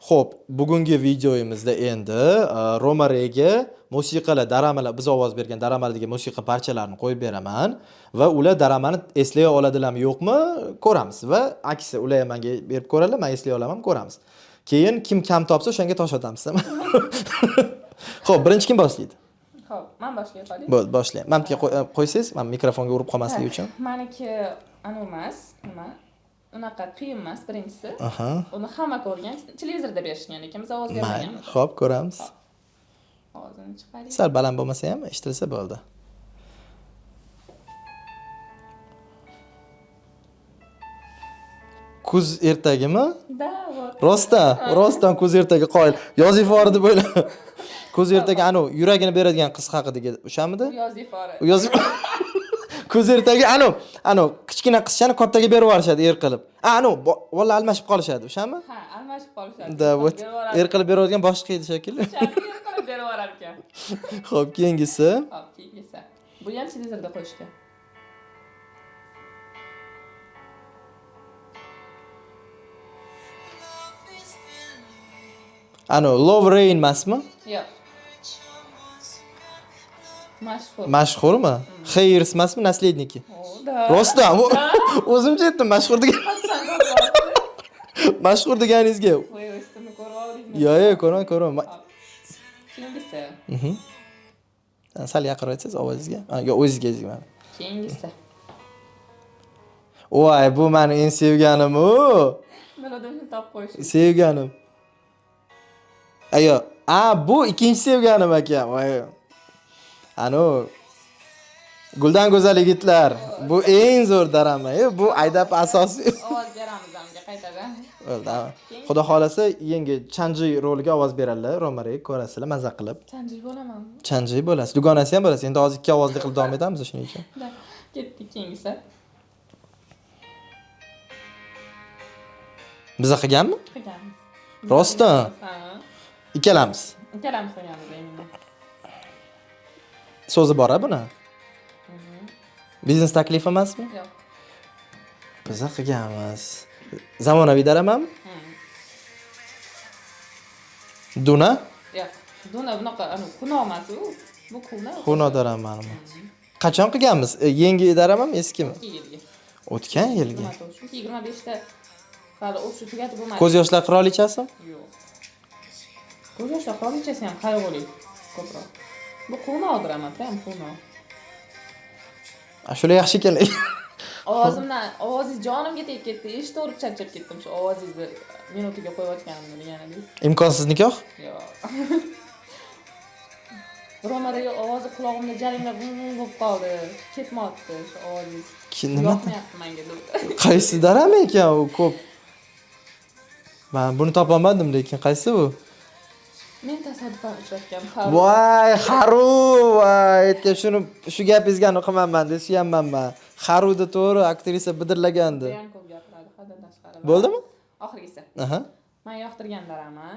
Xo'p, bugungi videoyimizda endi Roma Rega musiqalar, daramalar, biz ovoz bergan daramalardagi musiqa parchalarini qo'yib beraman va ular daramani eslay oladilarmi yo'qmi ko'ramiz va aksi ular ham menga berib ko'radilar, men eslay olaman, ko'ramiz. Keyin kim kam topsa o'shanga tosh otamiz. Xo'p, birinchi kim boshlaydi? Xo'p, men boshlay qolay. Bo'ldi, boshlayman. Mana bu yerga qo'ysangiz, men mikrofonga urib qolmasligi uchun. Meniki anavi emas, nima? Unaqa qiyin emas birinchisi. Aha. Uni hamma ko'rgan, televizorda berishgan lekin biz ovoz Mayli, bermaganmiz. xo'p, ko'ramiz. Ovozini chiqaring. Sal baland bo'lmasa ham eshitilsa bo'ldi. Kuz ertagimi? Да, вот. Rostdan, rostdan kuz ertagi qoyil. Yoz ifori deb o'yla. Kuz ertagi anu yuragini beradigan qiz haqidagi o'shamidi? Bu yoz ifori. Yoz Kuz ertagi anu, anu kichkina qizchani kattaga berib yuborishadi er qilib. A, anu bola almashib qolishadi, o'shami? Ha, almashib qolishadi. Да, вот. Berib yuboradi. Er qilib beradigan boshqa edi shekilli. Qizchani er qilib berib yuborar ekan. Xo'p, keyingisi. Xo'p, keyingisi. Bu ham televizorda qo'yishgan. Anu Love Rain emasmi? Yo'q. Mashhur. Mashhurmi? Hairs emasmi? Наследники. O, да. Rostdan, o'zimcha aytdim mashhur degan. Qachon ko'ryapsiz? Mashhur deganingizga. Playlistimni ko'rib oldingizmi? Yo'q, yo'q, ko'raman, ko'raman. Keyingisi. Sal yaqinroq aytsangiz ovozingizga. Ha, yo'q, o'zingizga, o'zingizga mana. Keyingisi. Voy, bu meni eng sevganim u. Melodiyani topib qo'yish. Sevganim. Ayo, a bu ikkinchi sevganim ekan. Voy. Anu Guldan go'zal yigitlar. Bu eng zo'r darama. Bu aydab asosiy. Ovoz beramiz unga qaytadan. Bo'ldi. Ha. Xudo xolasa yangi Chanji roliga ovoz beradilar. Romarek ko'rasizlar maza qilib. Chanji bo'lamanmi? Chanji bo'lasiz. Dugonasi ham bo'lasiz. Endi hozir ikki ovozli qilib davom etamiz shuning uchun. Да. Ketdik keyingisi. Biza qilganmi? Qilganmiz. Rostdan? Ha. Ikkalamiz. Ikkalamiz qilganmiz endi. So'zi bor a buni? Biznes taklif emasmi? Yo'q. Biza qilganmiz. Zamonaviy daramami? Duna? Yo'q. Duna bunaqa anu xuno emas u. Bu xuno. Xuno daramami? Qachon qilganmiz? Yangi daramami, eskimi? O'tgan yilgi. O'tgan yilgi. Chunki 25 ta hali o'sha tugatib bo'lmadi. Ko'z yoshlar qirolichasi? Yo'q. Ko'z yoshlar qirolichasi ham qayg'uli ko'proq. Bu quvnoq drama, prям quvnoq. Ashula yaxshi ekan. Ovozimdan, ovozingiz jonimga tegib ketdi. Eshitaverib charchab ketdim shu ovozingizni minutiga qo'yayotganimni deganidek. Imkonsiz nikoh? Yo'q. Romadagi ovozi qulog'imda jaringlab vum vum bo'lib qoldi. Ketmayapti shu ovozingiz. Nima? Yoqmayapti menga deb. Qaysi darama ekan u ko'p? Men buni topolmadim lekin qaysi bu? Men tasodifan uchratgan Haru. Voy, Haru, voy, aytgan shuni shu gapingizga aniq qilmanman deb suyanmanman man. Haruda to'g'ri aktrisa bidirlagandi. Bu ham ko'p gapiradi, haddan tashqari. Bo'ldimi? Oxirgisi. Aha. Men yoqtirgan darama.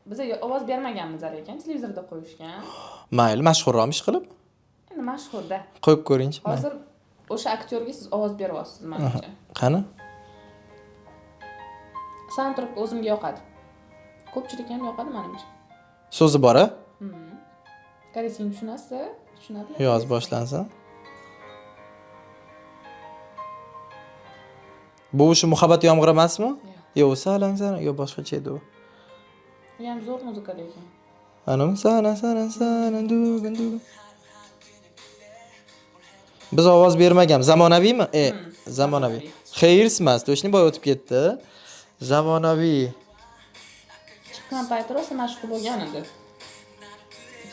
Biza ovoz bermaganmiz lekin televizorda qo'yishgan. Mayli, mashhurroq ish qilib Endi mashhurda. qo'yib ko'ringchi. Mayli. Hozir o'sha aktyorga siz ovoz beryapsiz menimcha. Qani? Soundtrack o'zimga yoqadi. Ko'pchilik ham yoqadi menimcha. So'zi bor a? Koreysini tushunasiz? Tushunadilar. Yoz boshlansin. Bu o'sha muhabbat yomg'iri emasmi? Yo'q. Yo'q, salan salan, yo'q boshqacha edi u. U ham zo'r muzika lekin. Anam sana sana sana dugun dugun. Biz ovoz bermaganmiz. Zamonaviymi? Zamonaviy. Hairs emas, точно boy o'tib ketdi. Zamonaviy. Chiqqan payti rosa mashhur bo'lgan edi.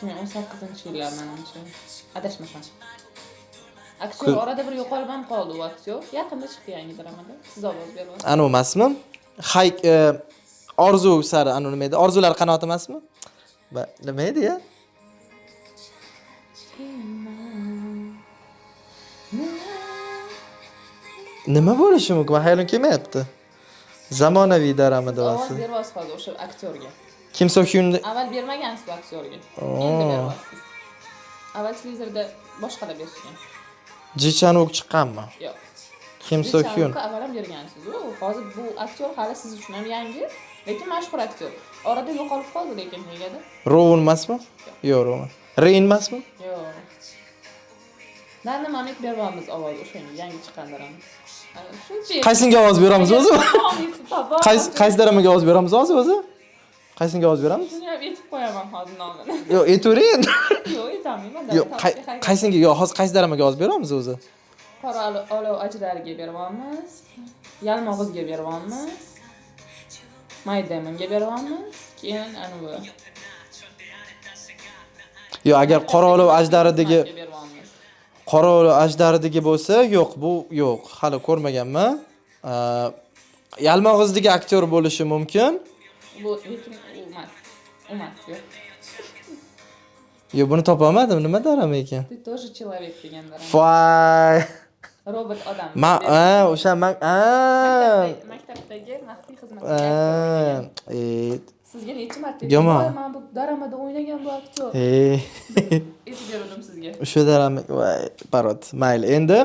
2018-yillar menimcha. Adashmasam. Aktyor orada bir yo'qolib ham qoldi u aktyor. Yaqinda chiqdi yangi dramada. Siz ovoz beryapsiz. Anu emasmi? Hayk orzu sari anu nima edi? Orzular qanoti emasmi? Nima edi ya? Nima bo'lishi mumkin? Men hayolim kelmayapti. Zamonaviy darama Ovoz deyapsiz. beryapsiz hozir o'sha aktyorga. Kim So Hyun Avval bermagansiz u aktyorga. Endi beryapsiz. Avval televizorda boshqalar berishgan. Ji Chan Wook chiqqanmi? Yo'q. Kim So Hyun. Avval ham bergansiz u. Hozir bu aktyor hali siz uchun ham yangi. Lekin mashhur aktyor. Orada yo'qolib qoldi lekin negadir. Rowan emasmi? Yo'q, Rowan. Rain emasmi? Yo'q. Nani Mamik beryapmiz ovoz o'shanga, yangi chiqqan drama. Shuncha. Qaysinga ovoz beramiz o'zi? Qaysi dramaga ovoz beramiz hozir o'zi? Qaysinga ovoz beramiz? Shuni ham aytib qo'yaman hozir nomini. Yo'q, aytavering endi. Yo'q, aytolmayman. Yo'q, qaysinga, yo'q, hozir qaysi dramaga ovoz beramiz o'zi? Qora olov ajdariga beryapmiz. Yalmog'izga beryapmiz. My Demonga beryapmiz. Keyin anavi. Yo'q, agar Qora olov ajdaridagi Beryapmiz. Qora olov ajdaridagi bo'lsa, yo'q, bu yo'q, hali ko'rmaganman. Yalmog'izdagi aktyor bo'lishi mumkin. Bu lekin u emas. U emas, yo'q. Yo'q, buni topolmadim. Nima drama ekan? "Ты тоже человек" degan drama. Voy. Robot odam. Ma, a, o'sha man, a. Maktabdagi maxfiy xizmat. A, e, Sizga necha marta Yomon. aytdim, "Voy, mana bu dramada o'ynagan bu aktyor." E. Aytib berdim sizga. O'sha drama, voy, parod. Mayli, endi